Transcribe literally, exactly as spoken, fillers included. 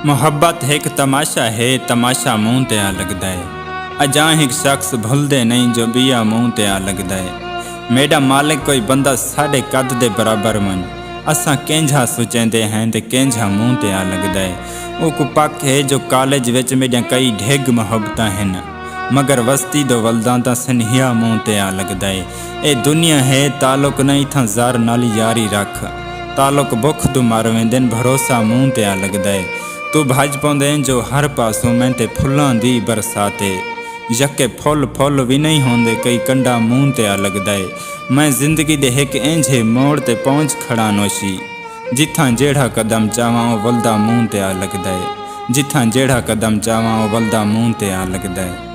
محبت ہک تماشا ہے، تماشا منہ تے آ لڳدا ہے۔ اڄاں ہک شخص بھلدے نئیں جو ٻیا منہ تے آ لڳدا ہے۔ میݙا مالک کوئی بندہ ساݙے قد دے برابر ونڄ، اساں کینجھا سوچیندے ہیں تے کینجھا منہ تے آ لڳدا ہے۔ اوکوں پک ہے جو کالج وچ میݙیاں کئی ڈھڳ محبتاں ہن، مگر وستی دو ولداں تاں سنہیا منہ تے آ لڳدا ہے۔ اے دنیا ہے، تعلق نہ اتھاں زر نال یاری رکھ، تعلق بکھ توں مر ویندن، بھروسہ منہ تے آ لڳدا ہے۔ توں بھڄ پوندیں جو ہر پاسوں میں تے پھلاں دی برسات ہے۔ یکے پھل پھل وی نئیں ہوندے، کئی کنڈا منہ تے آ لڳدا ہے۔ میں زندگی دے ہک اینجھے موڑ تے پہنچ کھڑاں نوشی، جتھاں جیڑھا قدم چاواں او ولدا منہ تے آ لڳدا ہے، جتھاں جیڑھا قدم چاواں او ولدا منہ تے آ لڳدا ہے۔